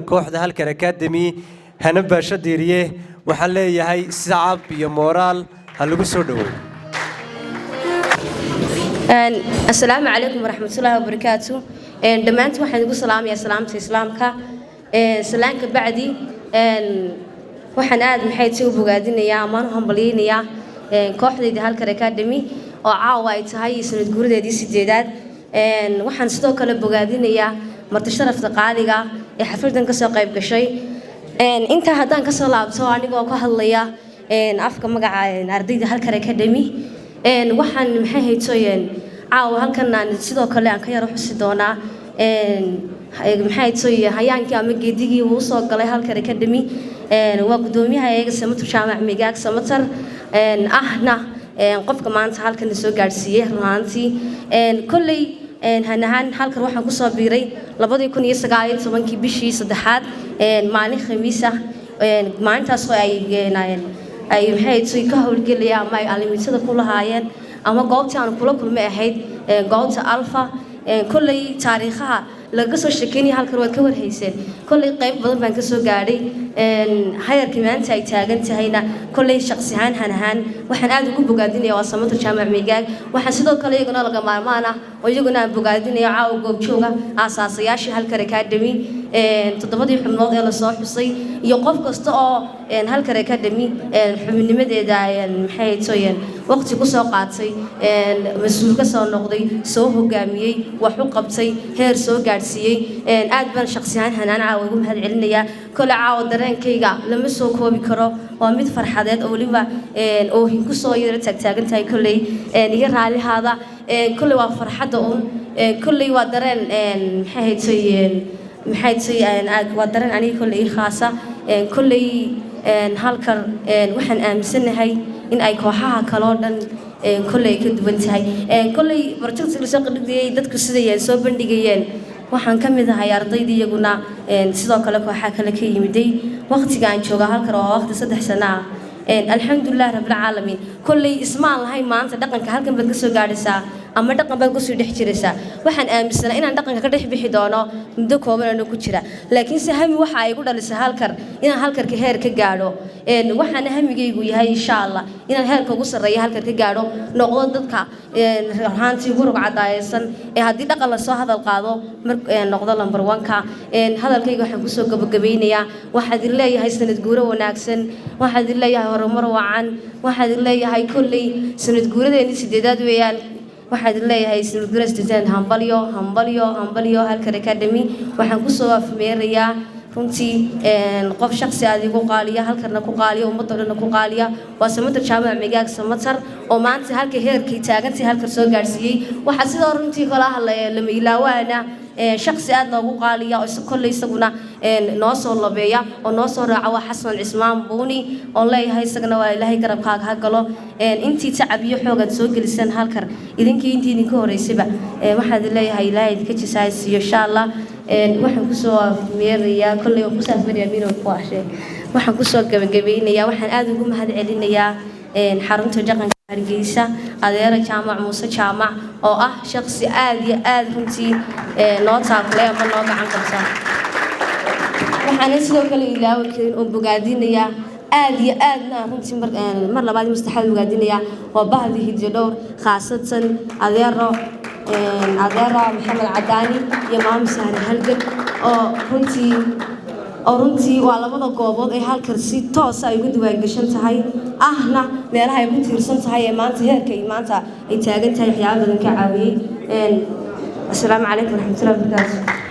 Kooxda Halkar Academy, Hana Baasho Diiriye, waxaan leeyahay sacab iyo mooraal ha lagu soo dhowow. Asalaamu calaykum waraxmatullaahi wabarakaatu. Dhammaantiin waxaan igu salaamayaa salaamta Islaamka. Salaanka bacdi, waxaan aad maxay si u bogaadinayaa amaan u hambalyeynayaa kooxdayda Halkar Academy oo caawa ay tahay sanad guuradeedii sideedaad. Waxaan sidoo kale bogaadinayaa marti sharafta qaaliga ee xafladan kasoo qayb gashay. Intaa haddaan kasoo laabto, anigoo ka hadlaya afka magaca ardayda Halkar Academy, waxaan maxay haytoyeen caawa halkan aan sidoo kale aan ka yaro xusi doonaa maxay haytoy hayaankii ama geedigii uu soo galay Halkar Academy. Waa gudoomiyaha eega Samatar Jaamac Migaag Samatar, ahna qofka maanta halkan soo gaadhsiiyey. Run ahaantii, kolley han ahaan halkan waxaan kusoo biiray 2019-kii, bishii saddexaad, maalin Khamiis ah. Maalintaas oo ay maxay haytoy ka howlgelaya ama ay alimitada ku lahaayeen ama goobtii aan kula kulmay ahayd goobta Alfa. Kolley taariikhaha laga soo sheekeynaya halkan waad ka warhayseen. Kolley qayb badan baan kasoo gaadhay. Hayarka maanta ay taagan tahayna, kolley shaqsi ahaan han ahaan waxaan aad ugu bogaadinaya waa Samatar Jaamac Migaag. Waxaan sidoo kale iyaguna laga maarmaan ah oo iyaguna aan bogaadinayo caawa goobjooga aasaasayaashii Halkar Academy, toddobadii xubnood ee lasoo xusay, iyo qof kasta oo Halkar Academy xubnimadeeda maxay toyeen waqti kusoo qaatay, mas-uul ka soo noqday, soo hogaamiyey, wax u qabtay, heer soo gaadhsiiyey. Aad baan shaqsi ahaan Hanaan caawa ugu mahad celinayaa. Kole caawa dareenkayga lama soo koobi karo, waa mid farxadeed oo weliba oohin kusoo yaro taagtaagan tahay. Kolley iga raalihaada. Kolley waa farxadda uun. Kolley waa dareen maxay haytoyeen maxay tahay, waa dareen aniga kolley ii khaasa. Kolley Halkan waxaan aaminsanahay in ay kooxaha kaloo dhan kolley ay ka duwan tahay. Kolley project lasoo qadhigayay, dadku siday ay soo bandhigayeen, waxaan ka mid ahay ardayda iyaguna sidoo kale kooxaha kale ka yimiday. Waqtiga aan jooga halkan waa waqti 3 sano ah, alxamdulilah rabbilcaalamiin. Kolley ismaan lahayn maanta dhaqanka halkan baad kasoo gaadhaysaa ama dhaqan baad kusoo dhex jiraysaa. Waxaan aaminsanaa inaan dhaqanka ka dhex bixi doono muddo kooban anoo ku jira, laakiinse hami waxa ay igu dhalisay Halkar inaan Halkarka heer ka gaadho. Waxaana hamigaygu yahay, insha Allah, inaan heerka ugu sarreeya Halkar ka gaadho, noqdo dadka ruhaantii ugu rugcadaaysan ee haddii dhaqan lasoo hadal qaado mar noqdo number one-ka. Hadalkayga waxaan kusoo gabagabeynayaa, waxaa idin leeyahay sanad guuro wanaagsan, waxaa idin leeyahay horumar wacan, waxaa idin leeyahay kolley sanad guuradeennii sideedaad weeyaan. Waxaa idin leeyahay sanad guurada sideedaad hambalyo, hambalyo, hambalyo, Halkar Academy. Waxaan kusoo afmeerayaa runtii qof shaksi aad igu qaaliya, Halkarna ku qaaliya, ummadda dhanna ku qaaliya, waa Samatar Jaamac Migaag Samatar oo maanta halka heerkay taagantii Halkar soo gaadhsiiyey. Waxaa sidoo runtii kala hadlaya lama ilaawaana shaksi aad loogu qaaliya oo kolley isaguna noo soo labeeya oo noo soo raaca, waa Xasan Cismaan Buuni, oon leeyahay isagana waa Ilaahay garabkaaga ha galo. Intii tacab iyo xoogaad soo geliseen Halkar, idinkii intii idinka horeysayba, waxaad leeyahay Ilaahay idinka jisaaysiiyo, insha Allah. Waxaan kusoo afmeerayaa, kolley waan kusoo afmeerayaa mino ku ashe, waxaan kusoo gabagabeynayaa, waxaan aad ugu mahad celinayaa xarunta dhaqanka Hargeysa, adeera Jaamac Muuse Jaamac, oo ah shaqsi aad iyo aad runtii noo taakulay ama noo gacan qabta. Waxaana sidoo kale ilaawi karin oo bogaadinayaa aad iyo aadna runtii mar labaad iyo masaddexaad bogaadinayaa waa bahdii Hidiyo Dhowr, khaasatan adeero Maxamed Cadaani iyo maamo Sahre Halgan, oo runtii waa labada goobood ee Halkan si toosa ay ugu diiwaangashan tahay, ahna meelaha ay ku tiirsan tahay ee maanta heerka ay maanta ay taagan tahay waxyaaba badan ka caawiyey. Asalaamu calaykum waraxmatullahi wabarakaatu.